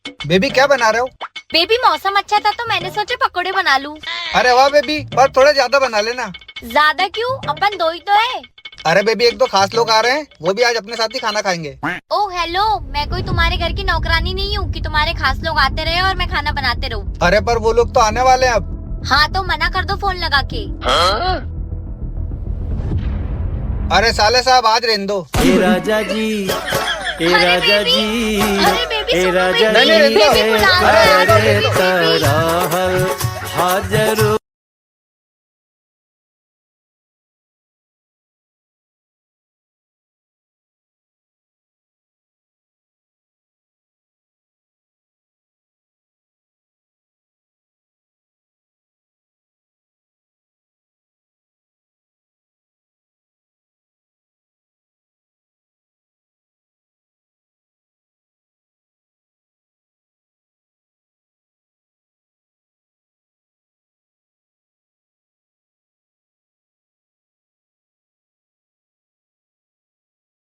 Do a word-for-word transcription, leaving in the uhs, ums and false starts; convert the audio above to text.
बेबी, क्या बना रहे हो? बेबी, मौसम अच्छा था तो मैंने सोचे पकोड़े बना लूं। अरे वाह बेबी, पर थोड़े ज्यादा बना लेना। ज्यादा क्यों, अपन दो ही तो है। अरे बेबी, एक दो खास लोग आ रहे हैं, वो भी आज अपने साथ ही खाना खाएंगे। ओ हेलो, मैं कोई तुम्हारे घर की नौकरानी नहीं हूँ कि तुम्हारे खास लोग आते रहे और मैं खाना बनाते रहूँ। अरे पर वो लोग तो आने वाले हैं अब। हाँ तो मना कर दो फोन लगा के। अरे साले साहब, आज रहने दो। ए राजा जी, ए अरे राजा बेबी, जी, अरे बेबी, ए सुनो राजा बेबी, जी, बेबी बुला रहा है, अरे बेबी, बेबी।